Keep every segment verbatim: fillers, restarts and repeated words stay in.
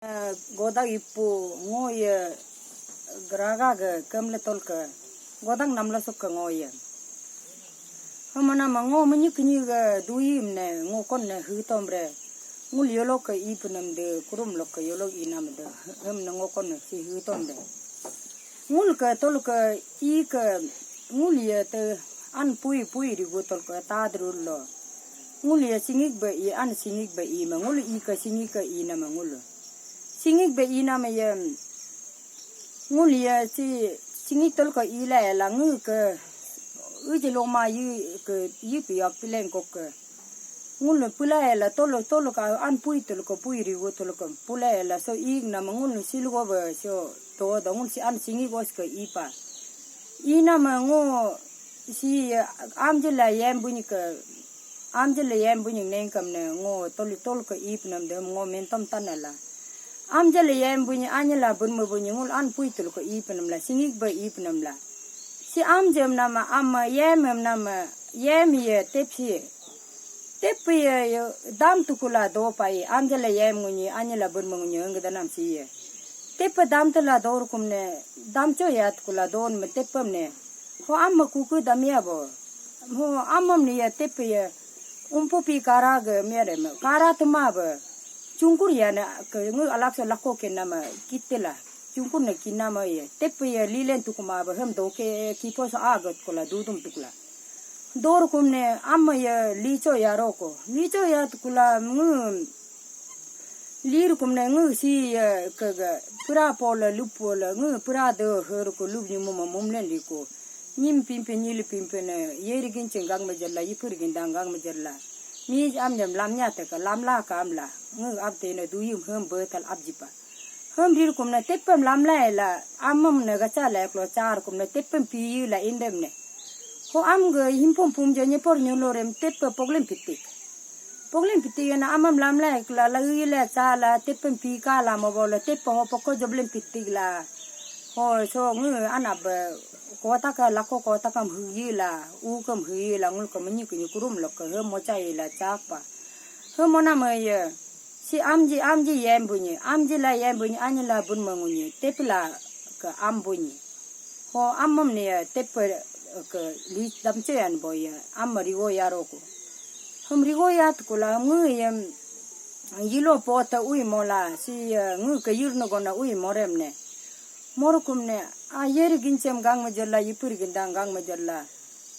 Godak ipu ngo ye geraga ge kemle tol ke godak namla sok ke ngo ye. Hemana ma ngo menyik nyi ge duyim ne ngo kon ne hitom re. Ngul yolok ke i penem de kurum lok ke yolok i nam de hem ne ngo kon ne si hitom de. Ngul ke tol ke i ke ngul ye te an pui pui rigu tol ke tadrul lo. Ngul ye singik be i an singik be i ma ngul i ke singik ke i nama ngul. Singik be i nama ye ngul ye si singik tol ke i la la ngu ke uji loma yi ke yi pi yak pileng kok ke. Ngul pula ela tolo tolo ka an pui tolo ko pui rigo tolo ko pula ela so ig nama ngul silgo be so to da ngul si an singi gos ke ipa. Inama ngo si amjela yem bunyi ke amjela yem bunyi nengkam ne ngo tolo tolo ko ip nam de ngo mentom tanala. Amjela yem bunyi anyela bunma bunyi ngul an pui tolo ko ip nam la singik be ip nam la. Si amjem nama ama yem nama yem ye tepsi. Tepe ye dam tukula do pai anjala yem ngunyi anyala bun mengunyi engda nam si ye. Tepe dam tela dor kumne dam cho ya tukula don me tepem ne. Ho amma kuku dam ya bo. Ho amam ne ye tepe ye umpu pi kara ge mere me kara tema be. Chungkur ya ne ke ngu alak so lako ke nama kitela. Chungkur ne kinama ye tepe ye lilen tukuma be hem do ke kipo so agat kula dudum tukula. Dor kumne amma ye licho ya roko. Licho ya tukula ngu lir kumne ngu si ye ke ge pura pola lup pola ngu pura de her ko lup ni muma mumlen liko. Nyim pimpe nyili pimpe ne yeri gin ching gang me jalla yipur gin dang gang me jalla. Mi am nyam lam nya te ka lam la ka am la ngu ab te ne duyum hem betal ab jipa. Hom rir kumna teppem lamlai la amam na gacha la eklo char kumna teppem piyi la indem ne. Ho am ga himpum pum jo nyepor nyulo rem teppe poglem pitik. Poglem pitik na amam lamlai la la ui la cha la teppem pi ka la mo bolo teppe ho poko joblem pitik la. Ho so ngu anab kota ka lako kota kam huyi la u kam huyi la ngul kam nyi kunyi kurum lok ka hem mocha yi la chapa. Hem mona ma ye. Si amji amji yem bunyi amji la yem bunyi anyi la bun mangunyi tepla ke am bunyi. Ho amam ne ya tepe ke li damche yan boy ya am rigo yaro ko. Hum rigo yat kula ngu yem yilo pota ui mola si ngu ke yir no gona ui morem ne. Morukum ne a yeri ginchem gang majerla yipir gindang gang majerla.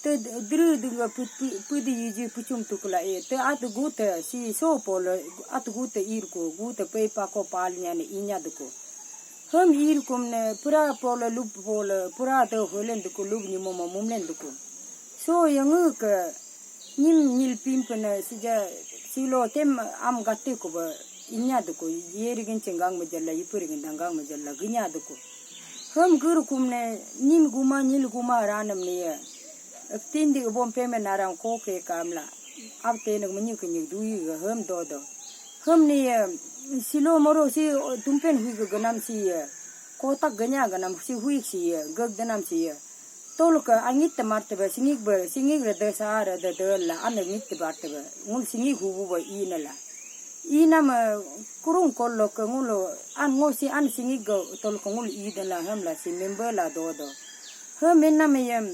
Te dru dunga pudi yiji puchum tukula e te at gute si so polo at gute irko gute pe pako pal nyane inya duko. Hem irkum ne pura polo lup polo pura te holen duko lup ni moma mumlen duko. So yangu ke nyim nyil pimpene sija silo tem am gatte ko ba inya duko yeri ginchem gang majerla yipir gindang gang majerla ginya duko. Hem guru kumne nyim guma nyil guma ranam ne ya. Tindi ubom peme narang ko ke kamla. Ab te nak menyu ke nyuk dui ga hem do do. Hem ne ya silo moro si tumpen hui ga ganam si ya. Kotak ganya ganam si hui si ya gag danam si ya. Tol ka angit te marte ba singik ba singik re de sa re de de la ane ngit te barte ba ngul singik hubu ba ina la. Inam kurung kollo ke ngulo an ngo si an singi go tol ke ngul i de la hem la si member la do do. Hem enam yem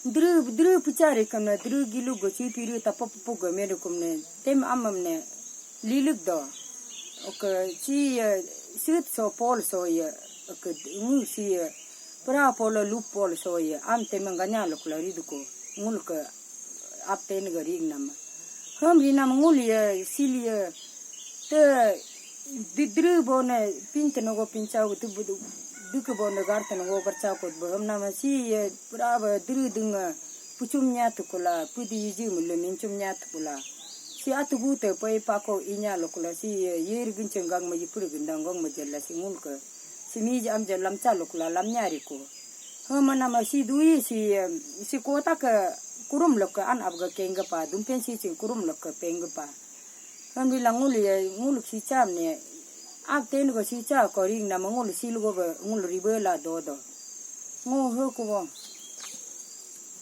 dru dru puchari kam na dru gilu go chi piru tapa pupu go mere kum ne tem amam ne lilik do. Oke si sit so pol so ye oke ngu si ye pra polo lup pol so ye am tem ganya lok la riduko ngul ke ap ten ga ring nama. Hem rinam ngul ye sil ye te didri bone pinte nogo pinchau tu budu duke bone garte nogo garchau kot bo hem nama si ye pura ba dri dunga puchum nya tukula pudi yiji mulu minchum nya tukula si atugu te pai pako inya lokula si ye yeri ginchem gang ma yipur gindang gong ma jella si ngul ke si miji am je lamcha lokula lamnya riko. Hema nama si dui si si kota ke kurum lok ke an abga kengga pa dumpen si ching kurum lok ke pengga pa. Hemri la ngul ye ngul si cham ne ab ten go si cha ko ring nama ngul si lugo be ngul ribe la do do. Ngo he ko bo.